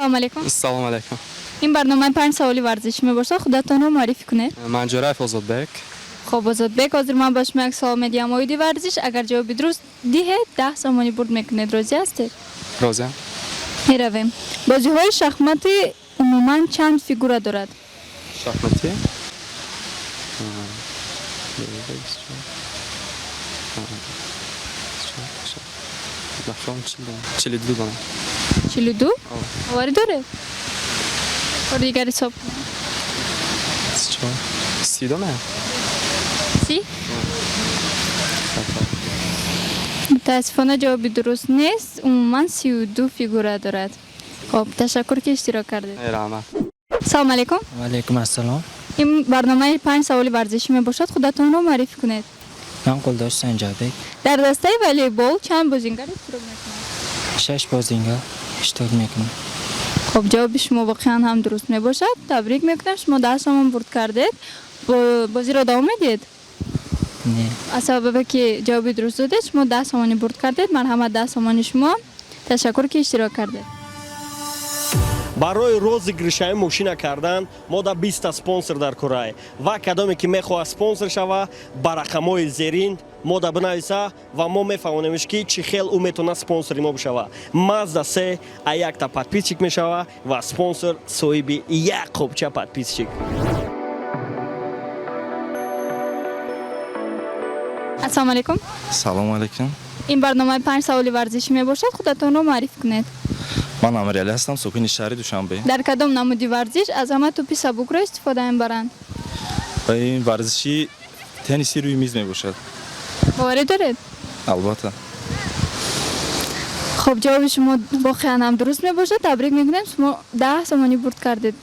Салом алейкум. Салом алейкум. Ин барномаи панҷ саволи варзишӣ мебошад. Худатонро муаррифӣ кунед. Ман Ҷӯраев Озодбек. Хоб, Озодбек, ҳозир ман ба шумо як савол медиҳам оиди варзиш. Агар ҷавоби дуруст диҳед, 10 сомонӣ бурд мекунед. Розӣ ҳастед? Розиам. Меравем. Бозиҳои шахматӣ умуман чанд фигура дорад? Шахматӣ? 42 дона. 42? Боварӣ доред? Бори дигар ҳисоб. 24. 30 дона? 30? Мутаассифона, ҷавоби дуруст нест. Умуман 32 фигура дорад. Хоб, ташаккур, ки иштирок кардед. Раҳмат. Салом алейкум. Ваалейкум ассалом. Ин барномаи панҷ саволи варзишӣ мебошад. Худатонро муаррифӣ кунед. Ман Қулдош Санҷабек. Дар дастаи волейбол чанд бозингар иштирок мекунад? Шаш бозингар иштирок мекунад. Хоб, ҷавоби шумо воқеан ҳам дуруст мебошад. Табрик мекунам, шумо 10 сомон бурд кардед. Бозиро давом медиҳед? Не. Аз сабабе ки ҷавоби дуруст додед, шумо 10 сомонӣ бурд кардед. Марҳамат, 10 сомони шумо. Ташаккур, ки иштирок кардед. Барои розыгрыш аи мошина кардан мо да 20-та спонсор дар курай ва кадоме ки мехоҳад спонсор шава, ба рақамҳои зерин мо да бинависа ва мо мефаҳмонемш, ки чӣ хел ӯ метавонад спонсори мо бишава. Мазда се а якта подписчик мешава ва спонсор соҳиби як қопча подписчик. Ассалому алайкум. Салому алейкум. Ин барномаи панҷ саволи варзишӣ мебошад. Худатонро муаррифӣ кунед. Ман Амиралӣ ҳастам, сокини шаҳри Душанбе. Дар кадом намуди варзиш аз ҳама тӯпи сабукро истифода мебаранд? Ва ин варзиши тенниси рӯи миз мебошад. Боварӣ доред? Албатта. Хуб, ҷавоби шумо воқеан ҳам дуруст мебошад. Табрик мекунем, шумо 10 сомонӣ бурд кардед.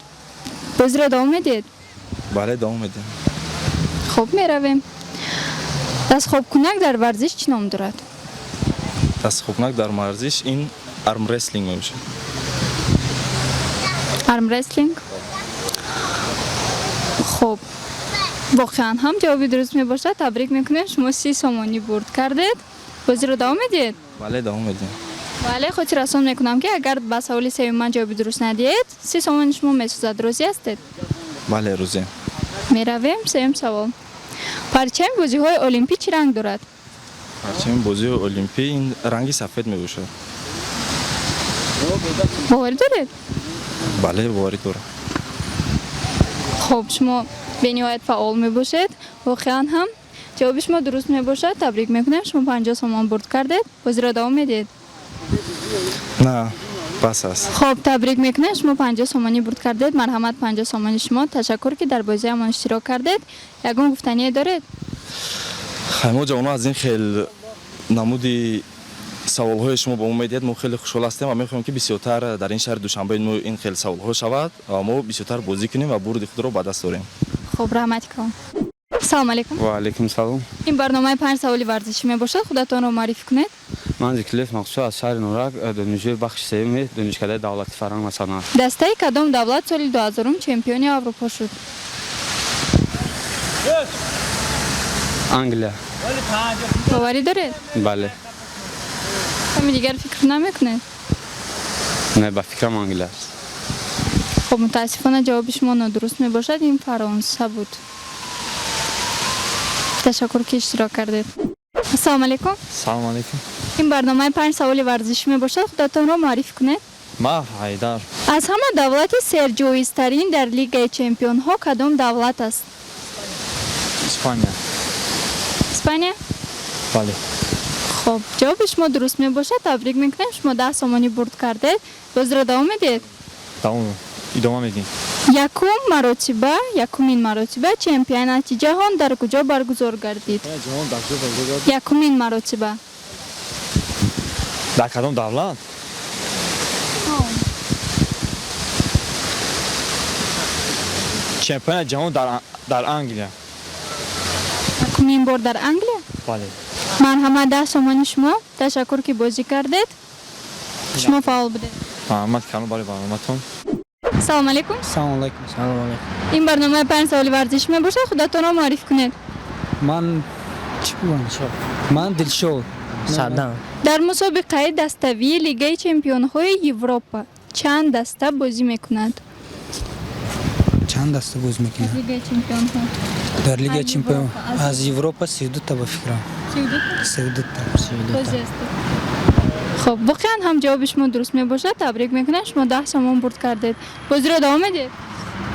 Бозиро давом медиҳед? Бале, давом медиҳем. Хуб, меравем. Дастхобкунак дар варзиш чӣ ном дорад? Дастхобкунак дар варзиш ин армрестлинг мебошад. Армрестлинг. Хуб, воқеан ҳам ҷавоби дуруст мебошад. Табрик мекунем, шумо 30 сомонӣ бурд кардед. Бозиро давом медиҳед? Бале, давом медиҳем. Бале, хотиррасон мекунам, ки агар ба саволи сеюм ман ҷавоби дуруст надиҳед, 30 сомони шумо месӯзад. Розӣ ҳастед? Бале, розиам. Меравем, сеюм савол. Парчами бозиҳои олимпӣ чӣ ранг дорад? Парчами бозиҳои олимпӣ ин ранги сафед мебошад. Боварӣ доред? Бале, боварӣ дорам. Хуб, шумо бениҳоят фаъол мебошед. Воқеан ҳам ҷавоби шумо дуруст мебошад. Табрик мекунем, шумо 50 сомон бурд кардед. Бозиро давом медиҳед? На, бас аст. Хуб, табрик мекунем, шумо 50 сомонӣ бурд кардед. Марҳамат, 50 сомони шумо. Ташаккур, ки дар бозиамон иштирок кардед. Ягон гуфтание доред? Хай, мо ҷавонон аз ин хел намуди саволҳои шумо ба мо медиҳед, мо хеле хушҳол ҳастем ва мехоҳем, ки бисёртар дар ин шаҳри Душанбе мо ин хел саволҳо шавад ва мо бисёртар бозӣ кунем ва бурди худро ба даст орем. Хуб, раҳмати калон. Салому алейкум. Ва алейкум салом. Ин барномаи панҷ саволи варзишӣ мебошад. Худатонро муаррифӣ кунед. Ман Зикрилев Мақсуд, аз шаҳри Норак, донишҷӯи бахши сеюми Донишкадаи давлати фарҳанг ва санъат. Дастаи кадом давлат соли 2000 чемпиони Аврупо шуд? Англия. Боварӣ доред? Бале. Ками дигар фикр намекунед? Не, ба фикрам, Англия аст. Хуб, мутаассифона, ҷавоби шумо нодуруст мебошад. Ин Фаронса буд. Ташаккур, ки иштирок кардед. Ассалому алейкум. Салом алейкум. Ин барномаи панҷ саволи варзишӣ мебошад. Худатонро муаррифӣ кунед. Ман Ҳайдар. Аз ҳама давлати серҷоизтарин дар Лигаи чемпионҳо кадом давлат аст? Испания. Испания? Бале. Хуб, ҷавоби шумо дуруст мебошад. Табрик мекунем, шумо 10 сомонӣ бурд кардед. Бозиро давом медиҳед? Давом идома медиҳем. Якум маротиба, якумин маротиба чемпионати ҷаҳон дар куҷо баргузор гардид? Ҷаҳон дар куҷо баргузор? Якумин маротиба. Дар кадом давлат? Чемпионати ҷаҳон дар Англия. Якумин бор дар Англия? Бале. Марҳамат, 10 сомони шумо. Ташаккур, ки бозӣ кардед. Шумо фаъол будед. Раҳмат калон барои барноматон. Салому алейкум. Салом алейкум. Салом алейкум. Ин барномаи панҷ саволи варзишӣ мебошад. Худатонро муаррифӣ кунед. Ман чӣ бигӯям? Ман Дилшод. Садам. Дар мусобиқаи даставии Лигаи чемпионҳои Европа Чанд даста бозӣ мекунад? Чанд даста бозӣ мекунад? Лигаи чемпионҳо. Дар Лигаи Аз чемпион Европа, аз- аз Европа 32 та ба фикрам. 32 та. Розӣ ҳастед? Хуб, воқеан ҳам ҷавоби шумо дуруст мебошад. Табрик мекунам, шумо 10 сомон бурд кардед. Бозиро давом медиҳед?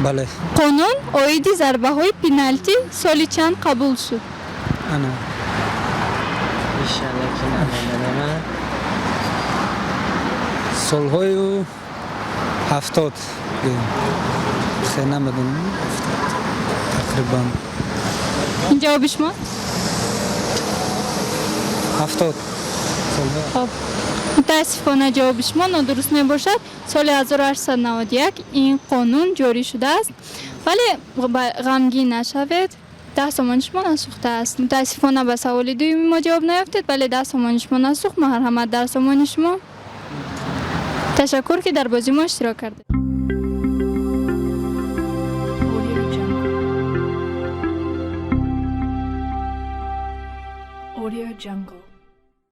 Бале. Қонун оиди зарбаҳои пеналтӣ соли чанд қабул шуд? Ана. Иншалло ки намедонам. Солҳои 70 гӯем. Хе, намедонам, 70 тақрибан. Ин ҷавоби шумо? 70 солҳои. Хуб, мутаассифона, ҷавоби шумо нодуруст мебошад. Соли 1891 ин қонун ҷорӣ шудааст, вале ғамгин нашавед, 10 сомони шумо насӯхтааст. Мутаассифона, ба саволи дуюми мо ҷавоб наёфтед, вале 10 сомони шумо насӯхт. Марҳамат, 10 сомони шумо. Ташаккур, ки дар бозии мо иштирок кардед. Audio Jungle. Audio Jungle.